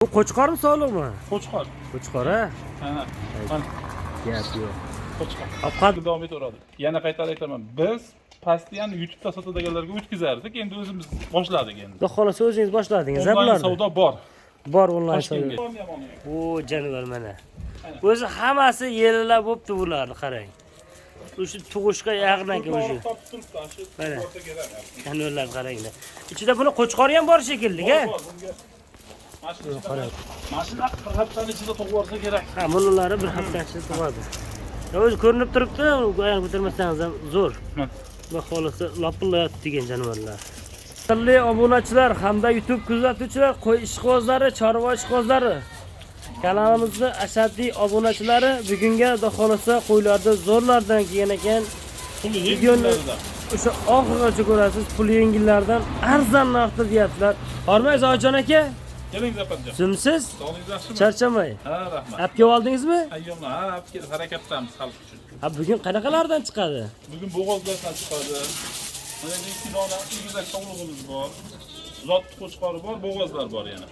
Bu qo'chqormi, sog'liqmi? Qo'chqor. Qo'chqor, ha? Ha. Mana Gap yo'q. qo'chqor. Ovqat Davom etaveradi. Yana qaytarib aytaman, biz постоянно YouTube'da sotadiganlarga o'tkazardik, endi o'zimiz boshladik endi. Xudo xohlasa o'zingiz boshladingiz, ha Onlayn bularni? Savdo bor. Bor onlayn savdo. Toshkentga. O jonivor mana. O'zi hammasi yelilab bo'pti bularni qarang. O'sha tug'ishga yaqin ekan o'sha. Topib turibdi, shu Mana. borsa kerak. Jonivorlar qaranglar. Ichida buni qo'chqori ham bor shekilli, ha? Bor, bunga. Mana shu ichida- Qarang. Mana shunaqa bir haftani ichida tug'ib yuborsa kerak. Ha, bunilari bir hafta ichida tug'adi. Ya o'zi ko'rinib turibdi, ayni ko'tarmasangiz ham zo'r. Mana. Xudo xohlasa lopillayotdi degan jonivorlar. Qadrli obunachilar hamda YouTube kuzatuvchilar, qo'y ishqibozlari, chorva ishqibozlari. Kanalimizni ashaddiy obunachilari bugunga xudo xohlasa qo'ylarni zo'rlardan kelgan ekan. Puli Videoni yengillarida. o'sha oxirigacha ko'rasiz, puli yengillardan arzon narxda deyaptilar. Hormaysiz Oyijon aka, Keling, Zafarjon. zimsiz, Sog'ligingiz yaxshimi? charchamay. Ha, rahmat. Olib kelib oldingizmi? Ayyomlar, ha, olib kelib harakatdamiz xalq uchun. Ha, bugun qanaqalardan chiqadi? Bugun bo'g'ozlardan chiqadi. Mana endi ikki dona egizak sovlig'imiz bor. Zot qo'chqori bor, bo'g'ozlar bor yana.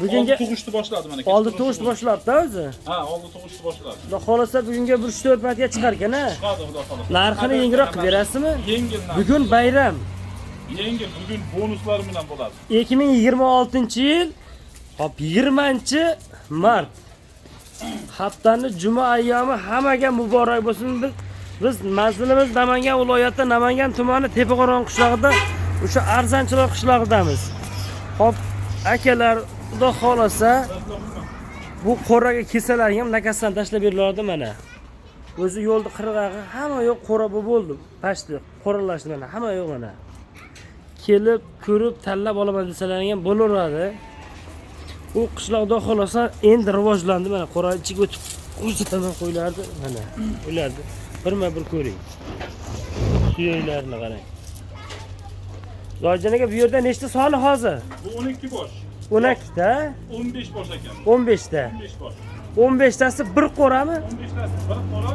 Bugunga oldi tug'ishni boshladi mana. Oldi tug'ish boshlabdi o'zi. Ha, oldi tug'ishni boshladi. Xudo xohlasa bugunga bir 3-4 marta chiqar ekan, ha? Chiqadi, xudo xohlasa. Narxini yengilroq qilib berasizmi? Yengil narx. Bugun bayram. Yengil, bugun bonuslar bilan bo'ladi. 2026-yil, hop, 20-mart. Haftani juma ayyomi hammaga muborak bo'lsin. Biz manzilimiz Namangan viloyati, Namangan tumani, Tepaqo'rg'on qishlog'ida, o'sha arzonchilar qishlog'idamiz. Hop, akalar, xudo xohlasa bu qo'raga kelsalar ham nakasdan tashlab beriladi mana. O'zi yo'lni qirg'og'i hamma yo'q qo'ra bu bo'ldi. Pashti qo'ralashdi mana, hamma yo'q mana. Kelib, ko'rib, tanlab olaman desalar ham bo'laveradi. U qishloq xudo xohlasa endi rivojlandi mana qo'ra ichiga o'tib ko'rsataman qo'ylarni mana ularni birma-bir ko'ring. Suyaklarini qarang. Zoyjon aka, bu yerda nechta soni hozir? Bu 12 bosh. 12 ta, 15 bosh ekan. 15 ta. 15 bosh. 15 tasi bir qo'rami? 15 tasi bir qo'ra.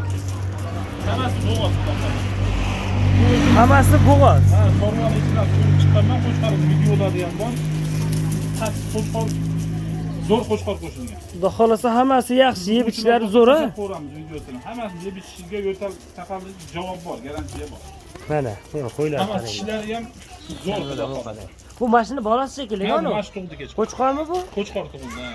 Hammasi bo'g'oz, xudo xohlasa. Hammasi bo'g'oz. Ha, chorvani ichidan ko'rib chiqqanman, qo'chqor videolari ham bor. Qattiq qo'chqor, zo'r qo'chqor qo'shilgan. Xudo xohlasa hammasi yaxshi, yeb ichishlari zo'r, ha? Ko'ramiz videosini. Hammasi yeb ichishiga yo'tal taqalli javob bor, garantiya bor. Mana, mana qo'ylar Hammasi qarang. tishlari ham zo'r, xudo xohlasa. Bu mashina bolasi shekilli, Ha, ana. mana shu tug'di kech. Qo'chqormi bu? Qo'chqor tug'ildi. Ha.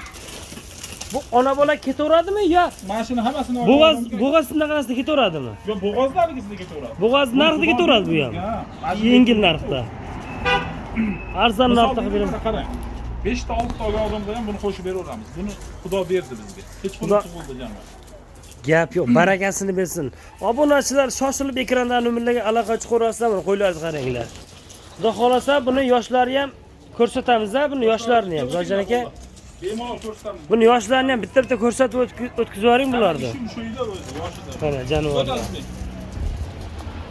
Bu ona bola ketaveradimi yo Mana shuni hammasini bo'g'oz olib- bo'g'oz bunaqasida ketaveradimi? Yo'q, bo'g'ozlarnikisida ketaveradi. Bo'g'oz narxida ketaveradi bu ham. Ha, mana shu- Yengil narxda. Arzon Misol narxda qilib beramiz. mana qarang. 5 ta 6 ta olgan odamga ham buni qo'shib beraveramiz. Buni Xudo berdi bizga. Kechqurun Xudo- tug'ildi jamoa. Gap yo'q, barakasini bersin. Obunachilar shoshilib ekrandan nomerlarga aloqa chiqaverasizlar, buni qo'ylarni qaranglar. Xudo xohlasa buni yoshlari ham ko'rsatamiz, ha, buni yoshlarini ham. Zojan aka, Bemalol ko'rsatamiz. buni yoshlarini ham bitta-bitta ko'rsatib o'tkazib yuboring bularni. Ishim shu edi o'zi, yoshida. Mana jonivorlar. O'tazmi?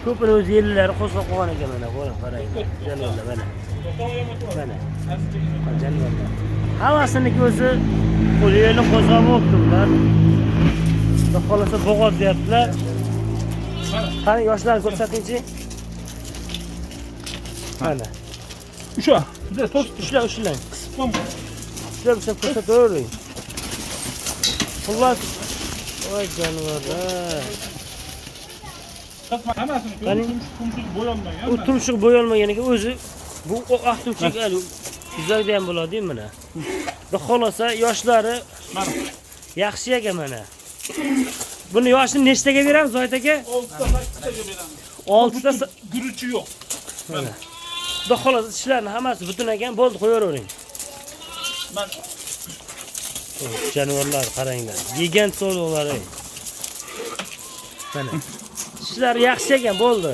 Ko'pini o'zi yerlari qo'zg'ab qo'ygan ekan mana, qo'ying, qaranglar. Jonivorlar mana. Mana. Jonivorlar. Hammasiniki o'zi qo'li qo'zg'ab bo'libdi bular. Xudo xohlasa bo'g'oz deyaptilar. Qani yoshlarni ko'rsatingchi. Mana. Usha, biza to'st Ushla, ushlang. qisib Ushlab, ushlab ko'rsatavering. Xullas, voy jonivorlar. Hammasini Qani? ko'rib, tumshuq bo'yolmagan. U tumshuq bo'yolmagan ekan o'zi. Bu oq tumshuq hali uzoqda ham bo'ladi mana. Xudo xohlasa yoshlari Mana. yaxshi ekan mana. Buni yoshini nechtaga beramiz, Zoyid aka? 6 ta 8 taga beramiz. 6 ta. Guruchi yo'q. Mana. Xudo xohlasa tishlarni hammasi butun ekan, bo'ldi, qo'yavering. Mana. Jonivorlar qaranglar. Yegan so'liqlari. Mana. Tishlari yaxshi ekan, bo'ldi.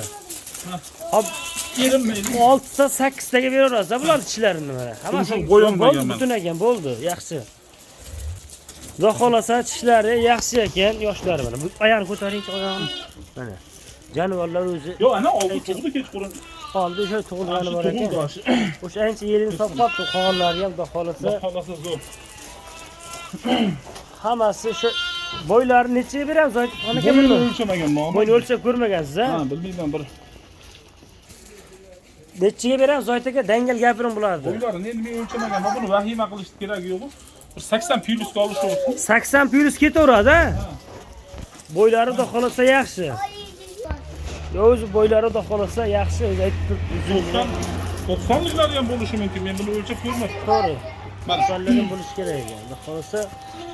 Hop, Erinmaydi. 6 ta 8 taga beraverasiz bular tishlarini mana. Hammasi Tumshuq bo'yolmagan bo'ldi, mana. butun ekan, bo'ldi, yaxshi. Xudo xohlasa tishlari yaxshi ekan, yoshlari mana. Bu oyog'ini ko'taringchi, oyog'ini. Mana. Jonivorlar o'zi Yo'q, ana oldi tug'di kechqurun. oldi o'sha tug'ilgani bor Tug'ildi ekan. shu. O'sha ancha yerini solib qolibdi, qolganlari ham xudo xohlasa Xudo xohlasa zo'r. hammasi o'sha bo'ylarini nechaga beramiz, Zohid aka Bo'yini buni? o'lchamaganman. Bo'yni o'lchab ko'rmagansiz, ha? Ha, bilmayman bir. Nechaga beramiz, Zohid aka? Dangal gapiring bularni. Bo'ylarini endi men o'lchamaganman. Buni vahima qilish keragi yo'q. Bir 80 plusga olish olsun. 80 plus ketaveradi, a? Bo'ylari xudo xohlasa yaxshi. Yo, o'zi bo'ylari xudo xohlasa yaxshi, o'zi aytib turibdi. 90'liklari ham bo'lishi mumkin. Men buni o'lchab ko'rmadim. To'g'ri. Mana. Sonlardan bo'lishi kerak ekan. Xudo xohlasa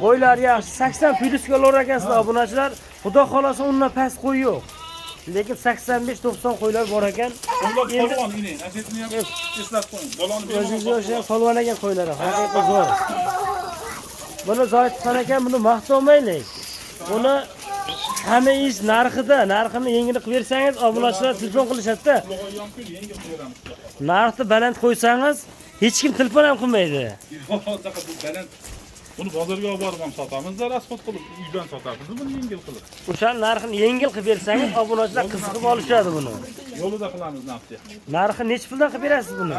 bo'ylari yaxshi. 80 plusga olar ekansizlar obunachilar. Xudo xohlasa undan past qo'y yo'q. Lekin 85-90 qo'ylar bor ekan. Onlar Endi- polvon ining. Ana shuni ham eslatib qo'ying. Bolani O'zingizga o'xshagan polvon ekan qo'ylari. Haqiqiy zo'r. Buni Zohidxon aka buni maqtamaylik. Buni hamma ish narxida, narxini yengil qilib bersangiz obunachilar telefon qilishadi-da. Yengil qilib beramiz. Narxni baland qo'ysangiz hech kim telefon ham qilmaydi. Yo'q, unaqa bu baland. Buni bozorga olib borib ham sotamiz, rasxod qilib uydan sotamiz, buni yengil qilib. O'sha narxini yengil qilib bersangiz obunachilar qiziqib olishadi buni. Yo'lida qilamiz narxni. Narxi nechi puldan qilib berasiz buni?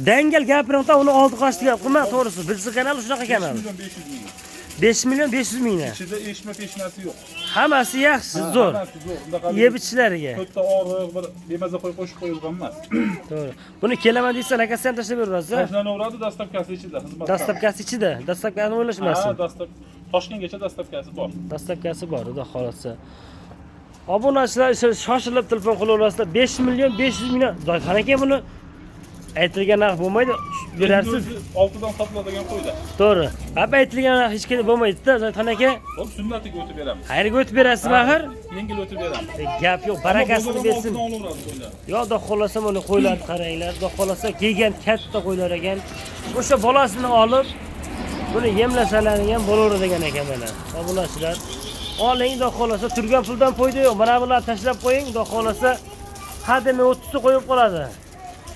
Dangal gapiring-da, uni oldi qochdi gap qilma, to'g'risi. Bilsa kanal shunaqa kanal. 5 million 500 ming. 5 million 500 mingdan. Ichida eshma peshmasi yo'q. Hammasi yaxshi, zo'r. Hammasi zo'r. Undaqa Yeb ichishlariga. Katta og'riq bir bemaza qo'y qo'shib qo'yilgan emas. To'g'ri. Buni kelaman desa, lakasi ham tashlab beraverasiz. Tashlanaveradi, dastavkasi ichida, xizmat. Dastavkasi ichida. Dastavkani o'ylashmasin. Ha, dastav Toshkentgacha dastavkasi bor. Dastavkasi bor, xudo xohlasa. Obunachilar shoshilib telefon qilaverasizlar. 5 million 500 ming. Zohidxon aka buni aytilgan narx bo'lmaydi, berasiz. 6dan sotiladigan qo'yda. To'g'ri. Hap aytilgan narx hech kimga bo'lmaydi-da, Zohidxon aka. Xo'p, sunnatiga o'tib beramiz. Qayerga o'tib berasiz axir? Yengil o'tib beramiz. Gap yo'q, barakasini bersin. Yo, xudo xohlasa mana qo'ylarni qaranglar. Xudo xohlasa kelgan katta qo'ylar ekan. O'sha bolasini olib buni yemlasalaring ham bo'laveradigan ekan mana. Obunachilar, oling, xudo xohlasa turgan puldan foyda yo'q. Mana bularni tashlab qo'ying, xudo xohlasa hademay 30 ta qo'yib qoladi.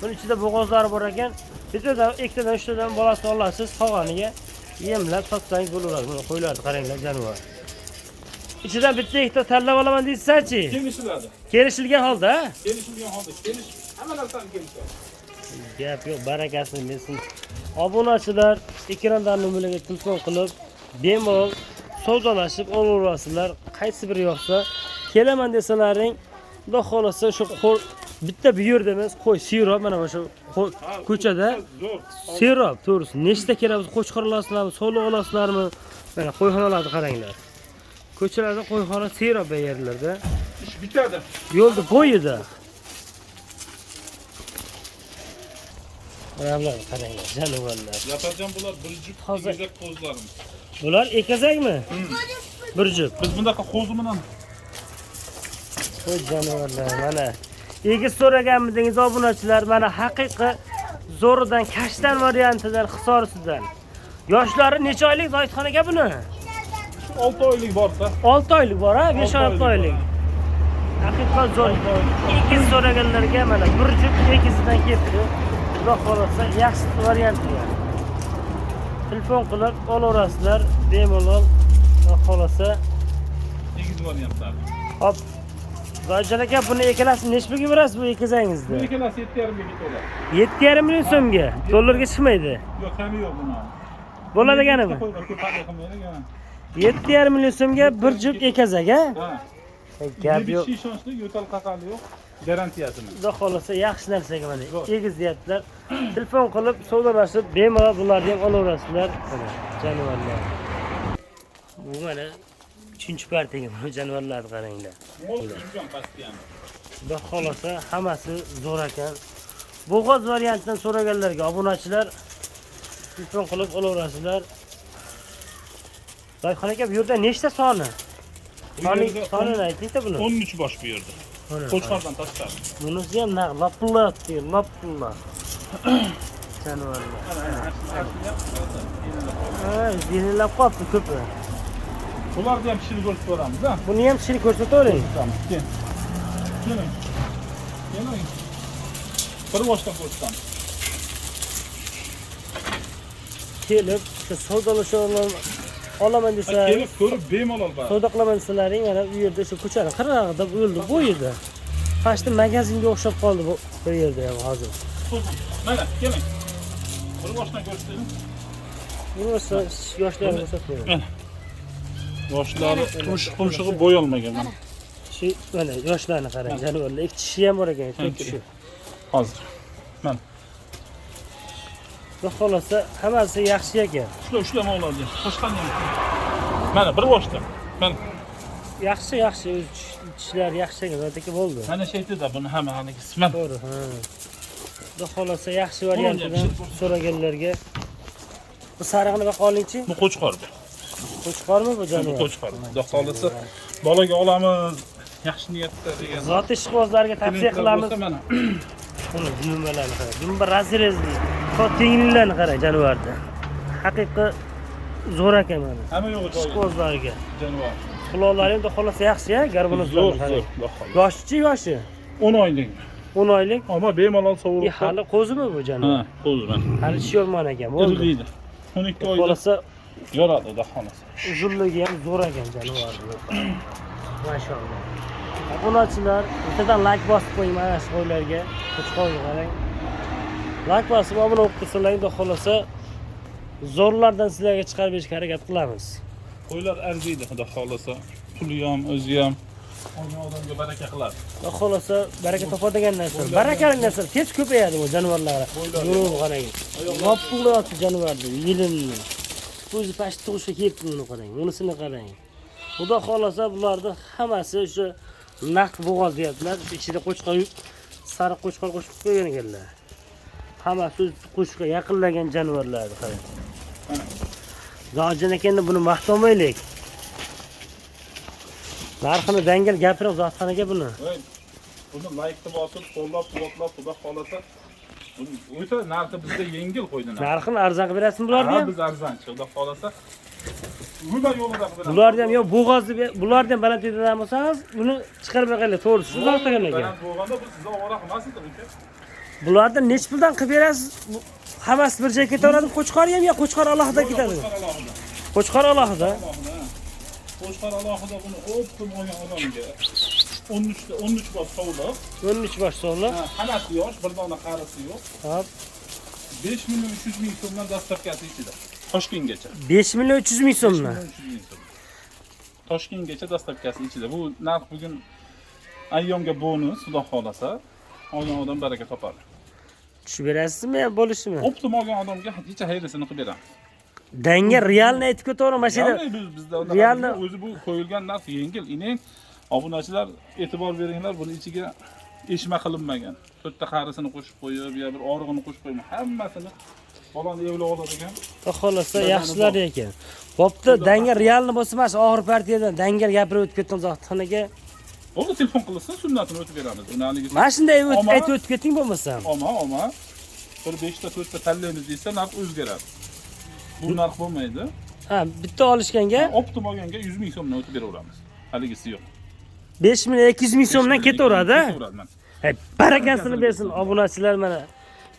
Buni ichida bo'g'ozlari bor ekan. Bittadan, ikkitadan, uchtadan bolasini olasiz, qolganiga yemlab sotsangiz bo'laveradi. Mana qo'ylarni qaranglar, jonivor. Ichidan bitta ikkita tanlab olaman deysiz-chi? Kelishiladi. Kelishilgan holda, ha? Kelishilgan holda, kelish, hamma narsani kelishadi. Gap yo'q, barakasini bersin. Obunachilar ekrandan nomerga telefon qilib, bemalol savdolashib olaverasizlar. Qaysi biri yoqsa, kelaman desalaring, xudo xohlasa shu bitta bu yerda emas, qo'y serob mana shu ko'chada serob, to'g'risi. Nechta kerak bo'lsa qo'chqor olasizlarmi, sovliq olasizlarmi? Mana qo'yxonalarni qaranglar. Ko'chalarda qo'yxona serob bu yerlarda. Ish bitadi. Yo'lni bo'yida. Mana bularni qaranglar, jonivorlar. Zafarjon, bular bir juft egizak qo'zlarimiz. Bular egizakmi? Bir juft. Biz bundaqa qo'zi bilan qo'y jonivorlar mana. Egiz so'raganmidingiz obunachilar, mana haqiqiy zo'ridan, kashtan variantidan, hisorisidan. Yoshlari necha oylik Zohidxon aka buni? 6 oylik borsa. 6 oylik bor, ha? 5-6 oylik. Haqiqat zo'r. Egiz so'raganlarga mana bir juft egizidan ketdi. Xudo xohlasa yaxshi variantiga. Telefon qilib olaverasizlar, bemalol. Xudo xohlasa egiz variantlar. Hop. Zohidjon aka, buni ikkalasini necha pulga berasiz bu ikizangizni? Bu ikkalasi 7,5 ga ketadi. 7,5 million so'mga. Dollarga chiqmaydi. Yo'q, kami yo'q buni. Bo'ladiganimi? 7,5 million so'mga bir juft ekazak, ha? Ha. Gap yo'q. Ishonchli, yo'tal qaqali yo'q. Garantiyasini. Xudo xohlasa yaxshi narsaga mana egiz deyaptilar. Telefon qilib savdolashib bemalol bularni ham olaverasizlar. Mana jonivorlar. Bu mana 3-partiyaga bu jonivorlarni qaranglar. Xudo xohlasa hammasi zo'r ekan. Bo'g'oz variantidan so'raganlarga obunachilar telefon qilib olaverasizlar. Zohidxon aka, bu yerda nechta soni? Sonini ayting-da buni. 13 bosh bu yerda. Qo'chqordan tashqari. Bunisi ham naq lopillayapti, lopilla. Jonivorlar. Ha, zinalab qolibdi ko'pi. Bularni ham tishini ko'rsatib ko'ramiz, ha? Buni ham tishini ko'rsatavering. Keling. Keling. Keling. Bir boshdan ko'rsatamiz. Kelib, shu savdolasha olaman desa, kelib ko'rib bemalol bor. Savdo qilaman desalaring, mana bu yerda shu ko'chani qirg'og'ida yo'lni bo'yida. Pashti magazinga o'xshab qoldi bu bir yerda ham hozir. Mana, keling. Bir boshdan ko'rsataylik. Buni yoshlarni ko'rsatmayman. Mana. Yoshlari tumshug'i bo'yalmagan mana. Shu mana yoshlarni qarang, jonivorlar. Ikki tishi ham bor ekan, to'rt tishi. Hozir. Mana. Xudo xohlasa hammasi yaxshi ekan. Ushla, ushla mollarni. Qo'shqani ham. Mana bir boshda. Mana Yaxshi, yaxshi, o'z tishlari yaxshi ekan, aka bo'ldi. Mana shu aytdi buni hamma haligisi. Mana. To'g'ri, ha. Xudo xohlasa yaxshi variantidan so'raganlarga. Bu sarig'ini baqa olingchi. Bu qo'chqor bu. Qo'chqormi bu Bu jonivor? qo'chqor. Xudo xohlasa bolaga olamiz. Yaxshi niyatda degan. Zot ishqibozlarga tavsiya qilamiz. Bo'lsa mana. Buni dumbalarni qarang. Dumba razrezli. To tengliklarni qarang jonivorda. Haqiqiy zo'r ekan mana. Hamma yo'g'i joyida. Ishqibozlarga. Jonivor. Quloqlari endi xohlasa yaxshi ya, Zo'r, garbunozlarni qarang. zo'r. Xudo xohlasa. Yoshichi yoshi? 10 oylik. 10 oylik. Ammo bemalol sovurib. Hali qo'zimi bu jonivor? Ha, qo'zi mana. Hali tish yorman ekan, bo'ldi. Irg'iydi. 12 oyda Xohlasa yoradi, Xudo xohlasa. uzunligi ham zo'r ekan jonivorni. Mashalloh. Obunachilar, bittadan like bosib qo'ying mana shu qo'ylarga. Qo'chqorga qarang. Like bosib obuna bo'lib tursalar, xudo xohlasa zo'rlardan sizlarga chiqarib berishga harakat qilamiz. Qo'ylar arziydi, Xudo xohlasa. Puli ham, o'zi ham olgan odamga baraka qiladi. Xudo xohlasa baraka topadigan narsa. Barakali narsa tez ko'payadi bu jonivorlar. Yo'q qarang. Lopillayapti jonivorni, yelimni. O'zi pashta tug'ishga kelibdi, buni qarang. Unisini qarang. Xudo xohlasa bularni hammasi o'sha naqd bo'g'oz deyaptilar. Ichida qo'chqor, sariq qo'chqor qo'shib qo'ygan ekanlar. Hammasi o'z qo'shqa yaqinlagan jonivorlar qarang. Zotjon aka, endi buni maqtamaylik. Narxini dangal gapiring Zotxon aka buni. Voy, buni laykni bosib, qo'llab-quvvatlab, Xudo xohlasa buni o'ta narxi bizda yengil qo'ydi narx. Narxini arzon qilib berasizmi bularni Ha, ham? biz arzonchi, Xudo xohlasa. Umuman yo'lida qilib beramiz. Bularni ham yo bo'g'oz deb, bularni ham baland etadigan bo'lsangiz, buni chiqarib beraylik, to'g'risi. Zotxon aka. Baland bo'lganda bu sizni ovora qilmas edi uka. Bularni nechi puldan qilib berasiz? Hammasi bir joyga ketaveradimi? Qo'chqor ham yo qo'chqor alohida ketadimi? Qo'chqor alohida. Qo'chqor alohida. Alohida. Qo'chqor alohida buni o'ptim olgan odamga 13 ta 13 bosh sovliq. 13 bosh sovliq. Hammasi yosh, bir dona qarisi yo'q. Hop. 5 million 300 ming so'mdan dastlabkasi ichida. Toshkentgacha. 5 million 300 ming so'mdan. 300 ming so'm. Toshkentgacha dastlabkasi ichida. Bu narx bugun ayyomga bonus, Xudo xohlasa, olgan odam baraka topadi. Tushib berasizmi yo bo'lishimi? Optim olgan odamga hech xayrisini qilib beramiz. Danga realni aytib ketaverin mana shu yerda. Ya'ni biz bizda Realni o'zi bu qo'yilgan narx yengil. Ining obunachilar e'tibor beringlar, buni ichiga eshma qilinmagan. To'rtta qarisini qo'shib qo'yib yo bir og'rig'ini qo'shib qo'yma, hammasini bolani evlab oladigan. Xudo xohlasa yaxshilar ekan. Bo'pti, danga realni bo'lsa emas, oxir partiyadan dangal gapirib o'tib ketdim Zotxon aka. Bo'ldi, telefon qilsin, sunnatini o'tib beramiz. Uni haligi Mana shunday aytib o'tib keting bo'lmasam. Oma, oma. Bir 5 ta 4 ta tanlaymiz desa narx o'zgaradi. Bu narx bo'lmaydi. Ha, bitta olishganga Optim olganga 100 ming so'mdan o'tib beraveramiz. Haligisi yo'q. 5 million 200 ming so'mdan ketaveradi. Ketaveradi mana. Hey, barakasini bersin obunachilar mana.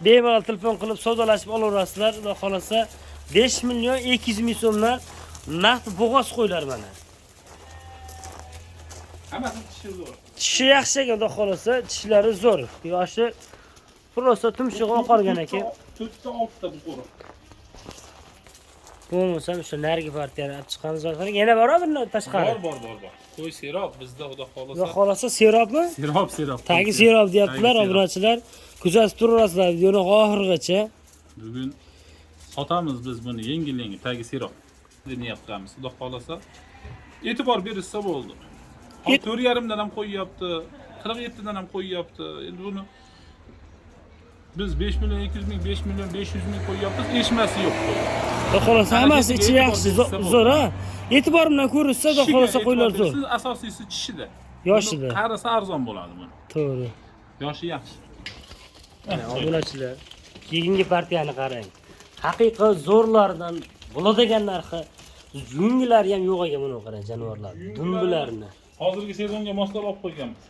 Bemalol telefon qilib savdolashib olaverasizlar. Xudo xohlasa 5 million 200 ming so'mdan naqd bo'g'oz qo'ylar mana. Hammasi tishi zo'r. Tishi yaxshi ekan, Xudo xohlasa, tishlari zo'r. Yoshi prosta tumshug'i oqargan ekan. 4 ta 6 ta bu qo'riq. Bo'lmasam o'sha narigi partiyani olib chiqamiz. Yana bormi bundan tashqari? Bor, bor, bor, bor. Qo'y serob bizda Xudo xohlasa. Xudo xohlasa serobmi? Serob, serob. Tagi serob deyaptilar Tagi serob. obunachilar. Kuzatib turaverasizlar videoni oxirigacha. Bugun sotamiz biz buni yengil-yengil tagi serob deb niyat qilamiz. Xudo xohlasa e'tibor berishsa bo'ldi. Hop, 4.5 dan ham qo'yyapti, 47 dan ham qo'yyapti. Endi buni biz 5 million 200 ming, 5 million 500 ming qo'yyapmiz, eshmasi yo'q. Xudo xohlasa hammasi ichi yaxshi, zo'r ha. E'tibor bilan ko'rishsa, Xudo xohlasa qo'ylar zo'r. Asosiysi tishida. Yoshida. Qarasa arzon bo'ladi buni. To'g'ri. Yoshi yaxshi. Obunachilar, keyingi partiyani qarang. Haqiqiy zo'rlardan bo'ladigan narxi yungilari ham yo'q ekan, buni qarang jonivorlar, dumbilarni. Hozirgi sezonga moslab olib qo'yganmiz.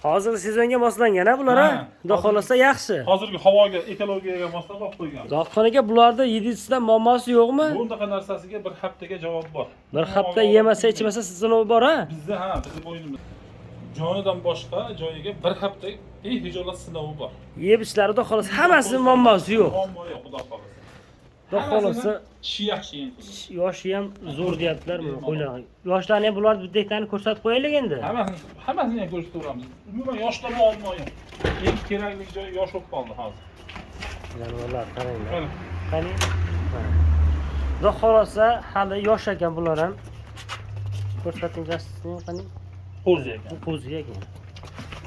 Hozirgi sezonga moslangan ha bular ha. Xudo xohlasa yaxshi. Hozirgi havoga, ekologiyaga moslab olib qo'yganmiz. Zotxon aka, bularda yedisidan muammosi yo'qmi? Bundaqa narsasiga bir haftaga javob bor. Bir hafta yemasa, ichmasa sinov bor ha? Bizda ha, bizni bo'ynimiz. Jonidan boshqa joyiga bir hafta behijolat sinovi bor. Yeb ichlari Xudo xohlasa hammasi muammosi yo'q. Muammo yo'q, Xudo xohlasa. Xudo xohlasa tishi yaxshi eng qizig'i. Yoshi ham zo'r deyaptilar buni qo'ylar. Yoshlarni ham bular bitta-ikkitani ko'rsatib qo'yaylik endi. Hammasini ham ko'rsataveramiz. Umuman yoshlar muammo yo'q. Eng kerakli joyi yosh bo'lib qoldi hozir. Jonivorlar qaranglar. Mana. Qani? Mana. Xudo xohlasa hali yosh ekan bular ham. Ko'rsating dastisini qani. Qo'zi ekan. Bu qo'zi ekan.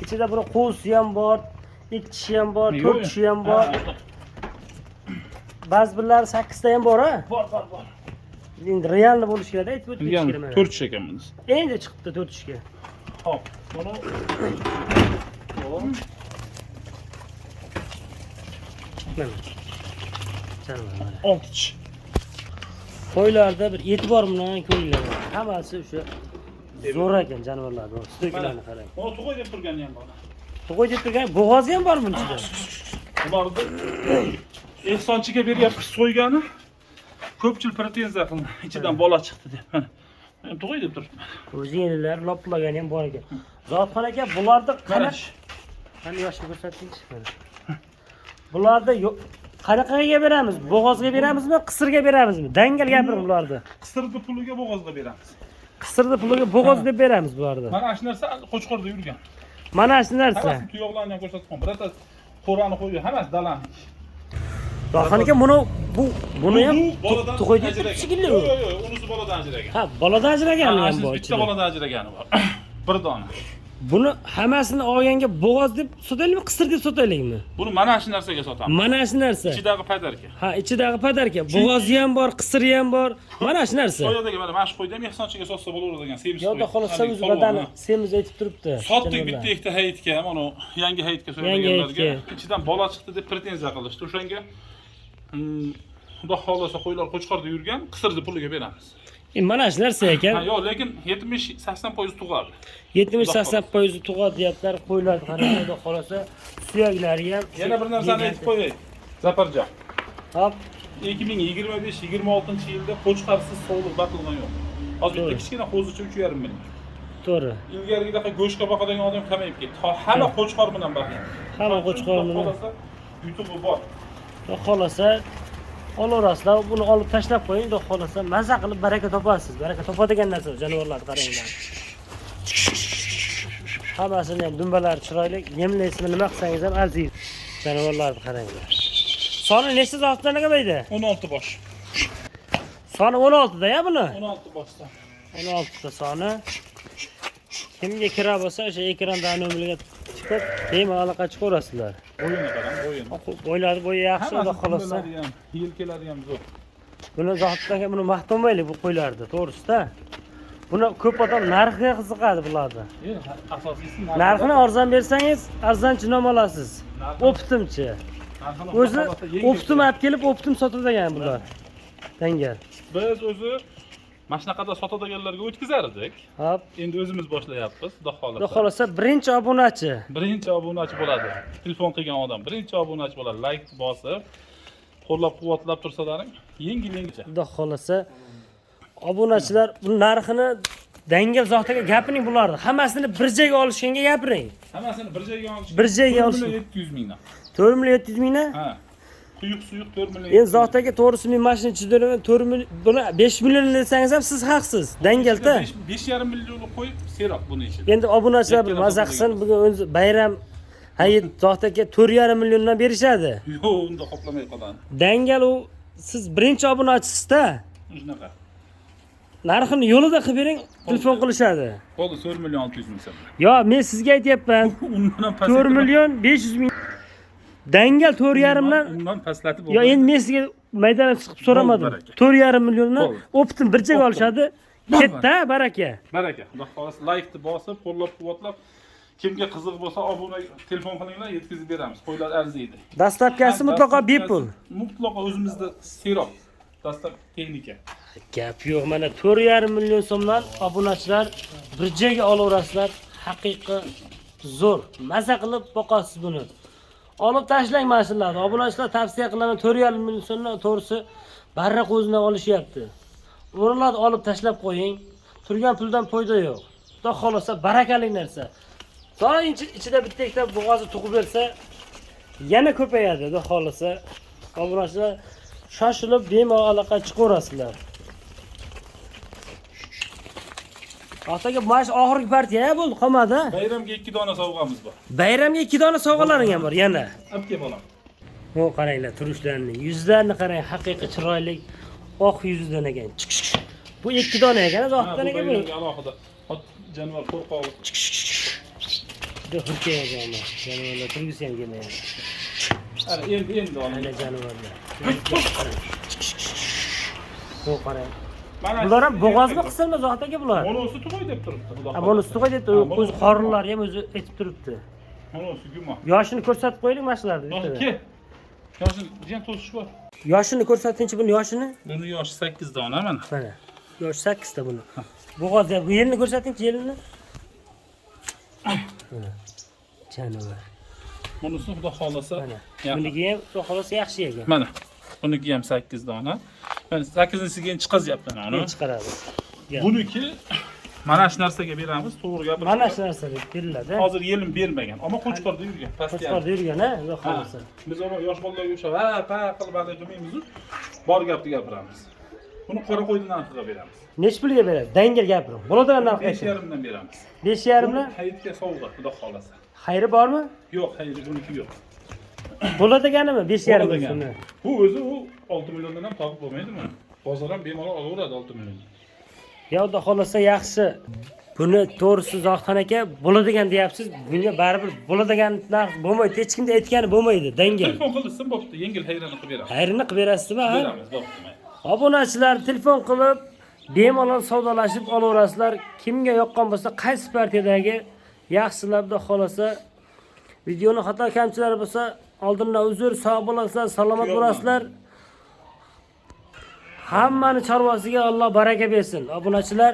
Ichida buni qo'zi ham bor, ikki tishi ham bor, Yo'q, to'rt tishi ham bor. Ha, Ba'zi birlari 8 ta ham bor, ha. Bor, bor, bor. Endi реальный bo'lishi kerak, aytib o'tib ketish kerak mana. To'rt tish ekan bunisi. Endi chiqibdi to'rt tishga. Hop, buni. Hop. Mana. Chalma, mana. Olti tish. Qo'ylarda bir e'tibor bilan ko'ringlar. Hammasi o'sha zo'r ekan jonivorlarni. Suyaklarni qarang. Buni tug'ay deb turgani ham bor. Tug'ay deb turgan bo'g'ozi ham bor buni ichida. Bularni ehsonchiga beryapmiz so'ygani. Ko'pchilik претензия qildi. Ichidan bola chiqdi deb. Mana. Men tug'ay deb turibman. O'zi yenilar loplagani ham bor ekan. Zotxon aka, bularni Mana qanaqa shu. Qani yoshini ko'rsatingchi mana. Bularni qanaqaga beramiz? Bo'g'ozga beramizmi, qisirga beramizmi? Dangal gapiring bularni. Qisirni puliga bo'g'ozga beramiz. Qisirni puliga bo'g'oz deb beramiz bularni. Mana shu narsa qo'chqorda yurgan. Mana shu narsa. Hammasini tuyoqlarini ham ko'rsatib qo'ying. Birorta qo'rani qo'yib, hammasi dalani. Zotxon aka, buni bu buni ham Bu boladan tug'ay deb ajragan. shekilli Yo'q, u. yo'q, yo'q, unisi boladan ajragan. Ha, boladan ajragani ham Ha, bor bitta ichida. boladan ajragani bor. Bir dona. Buni hammasini olganga bo'g'oz deb sotaylikmi, qisir deb sotaylikmi? Buni mana shu narsaga sotamiz. Mana shu narsa. Ichidagi подарка. Ha, ichidagi подарка. Bo'g'ozi ham bor, qisiri ham bor. Mana shu narsa. Soyadagi mana shu qo'yda ham ehsonchiga sotsa bo'laveradigan semiz Yo'q, qo'y. xohlasa Haligi o'zi polvon, badani ha. semiz aytib turibdi. Sotdik Jonivorlar. bitta ikkita hayitga, mana yangi hayitga Yangi so'yadiganlarga. hayitga. Ichidan bola chiqdi deb претензия qilishdi. O'shanga xudo xohlasa qo'ylar qo'chqorda yurgan, qisirni puliga beramiz. Mana shu narsa ekan. Ha, yo'q, lekin 70-80% tug'adi. 70-80 foizi tug'adi deyaptilar. Qo'ylar qarang, xudo xohlasa suyaklari ham. Yana bir narsani aytib qo'yay. Zafarjon. Hop, 2025-26 yilda qo'chqorsiz sovliq boqilgan yo'q. Hozir bitta kichkina qo'zicha 3,5 million. To'g'ri. Ilgarigidaqa go'shtga boqadigan odam kamayib ketdi. Hamma qo'chqor bilan boqyapti. Hamma qo'chqor bilan. Xudo xohlasa yutug'i bor. Xudo xohlasa olaverasizlar, buni olib tashlab qo'ying, xudo xohlasa maza qilib baraka topasiz. Baraka topadigan narsa jonivorlarni qaranglar. Hammasini ham dumbalari chiroyli, yemlaysizmi, nima qilsangiz ham arziydi. Jonivorlarni qaranglar. Soni nechta zotdan aka? 16 bosh. Soni 16 da ya buni? 16 boshdan. 16 ta soni. Kimga kerak bo'lsa, o'sha ekranda nomerga chiqib, bemalol aloqa chiqaverasizlar. Bo'yini qarang, bo'yini. Bo'ylari bo'yi yaxshi, xudo Hammasi xohlasa. dumbalari ham, yelkalari ham zo'r. Buni Zohid aka, buni maqtanmaylik bu qo'ylarni, to'g'risida. Buni ko'p odam narxiga qiziqadi bularni. Yo'q, asosiysi Narxini arzon bersangiz, arzonchi nom olasiz. Оптом chi. Narxini O'zi xudo xohlasa yengil оптом olib kelib, оптом sotadigan bular. Dangal. Biz o'zi mana shunaqada sotadiganlarga o'tkazardik. Hop. Endi o'zimiz boshlayapmiz, xudo Xudo xohlasa. xohlasa birinchi obunachi. Birinchi obunachi bo'ladi. Telefon qilgan odam birinchi obunachi bo'ladi. Like bosib, qo'llab-quvvatlab tursalaring, yengil yengilcha. Xudo xohlasa obunachilar bu narxini dangal Zohid aka gapiring bularni. Hammasini bir joyga olishganga gapiring. Hammasini bir joyga olish. Bir joyga olish. 700 mingdan. 4 million 700 mingdan. Ha. Quyuq suyuq 4 million. Endi Zohid aka, to'g'risi men mashina ichida yuraman, 4 million, buni 5 million desangiz ham siz haqsiz. Dangalda. 5,5 millionlik qo'yib seroq buni ichida. Endi obunachilar bir Yakkadan maza topilgan. qilsin, bugun o'zi bayram hayit, Zohid aka 4,5 milliondan berishadi. Yo'q, unda qoplamay qoladi. Dangal u siz birinchi obunachisizda. Shunaqa. Narxini yo'lida qilib bering, telefon qilishadi. Bo'ldi, 4 million 600 ming so'm. Yo, men sizga aytyapman. Undan ham past. 4 million 500 ming. Dangal 4,5 dan Undan pastlatib Yo, endi men sizga maydonga chiqib so'ramadim. Bo'ldi, baraka. 4,5 milliondan Bo'ldi. оптом bir joyga Оптом. olishadi. Ketdi, baraka. Baraka. Xudo xohlasa laykni bosib, qo'llab-quvvatlab, kimga qiziq bo'lsa obuna telefon qilinglar, yetkazib beramiz. Qo'ylar arziydi. Доставка si mutlaqo bepul. Mutlaqo o'zimizda seroq. Dastlab texnika. Gap yo'q, mana 4,5 million so'mdan obunachilar bir joyga olaverasizlar. Haqiqiy zo'r. Maza qilib boqasiz buni. Olib tashlang mashinalarni. Obunachilar tavsiya qilaman, 4,5 million so'mdan to'g'risi barra qo'zidan olishyapti. O'rinlarni olib tashlab qo'ying. Turgan puldan foyda yo'q. Xudo xohlasa barakali narsa. Sonra ichida bitta ikkita bo'g'ozi tug'ib bersa yana ko'payadi, xudo xohlasa. Obunachilar shoshilib bemalol aloqa chiqaverasizlar. Otaga mana shu oxirgi partiya bo'ldi, qolmadi. Bayramga 2 dona sovg'amiz bor. Bayramga 2 dona sovg'alaring ham bor yana. Olib kel bolam. Bu qaranglar turishlarini, yuzlarini qarang, haqiqiy chiroyli oq yuzidan ekan. Bu ikki dona ekan, Ha, zohiddan bu ekan bu. bayramga alohida. Ot jonivor qo'rqoqlik. Juda hurkak ekan bu. Jonivorlar turgisi ham kelmayapti. Ana endi Ana olindi. jonivorlar. Bu qarang. Mana Bular ham bo'g'ozmi qisirmi Zohid aka bular? Monosi tug'ay deb turibdi, xudo Ha, bunisi tug'ay deb turibdi. Ha, O'zi qorinlari ham o'zi aytib turibdi. Monosi gumon. Yoshini ko'rsatib qo'yaylik mana shularni Yoshi bittada. ke. Yoshi jiyan to'sish bor. Yoshini ko'rsatingchi buni yoshini. Buni yoshi 8 dona mana. Mana. Yoshi 8 ta buni. Bo'g'oz ham bu yelini ko'rsatingchi yelini. Mana. Jonivor. Bunisi xudo xolasa. Mana. Yaqin. Buniki ham xudo xohlasa yaxshi ekan. Mana. Buniki ham 8 dona. Mana 8-inchisiga ham chiqazyapti mana Keyin uni. chiqaradi. Gap. Buniki mana shu narsaga beramiz, to'g'ri gapirish. Mana shu narsa deb beriladi. Hozir yelim bermagan, ammo qo'chqorda yurgan, pastga. Qo'chqorda yurgan, ha, xudo Ha, xohlasa. Biz uni yosh bolalarga o'xshab ha pa qilib haligi qilmaymiz. Bor gapni gapiramiz. Buni qora qo'yni narxiga beramiz. Nechi pulga berasiz? Dangal gapiring. Bo'ladigan narx Besh ayting. yarimdan beramiz. 5,5 Buni mi? Hayitga sovg'a, xudo xolasa. Xayri bormi? Yo'q, xayri buniki yo'q. Bo'ladiganimi 5,5 Bo'ladigan. so'mni? Bu o'zi u 6 milliondan ham topib bo'lmaydi buni. Bozor ham bemalol olaveradi 6 million. Ya xudo xohlasa yaxshi. Buni to'g'risi Zohidxon aka bo'ladigan deyapsiz. Bunga baribir bo'ladigan narx bo'lmaydi. Hech kimda aytgani bo'lmaydi. Dangal. Telefon qilishsin bo'pti, yengil xayrani qilib beramiz. Xayrini qilib berasizmi, ha? Beramiz, bo'pti. Mayli. Obunachilar telefon qilib bemalol savdolashib olaverasizlar. Kimga yoqqan bo'lsa, qaysi partiyadagi yaxshilab xudo xohlasa videoni xato kamchiliklari bo'lsa, oldindan uzr, sog' bo'lasizlar, salomat bo'lasizlar. Hammani chorvasiga Alloh baraka bersin. Obunachilar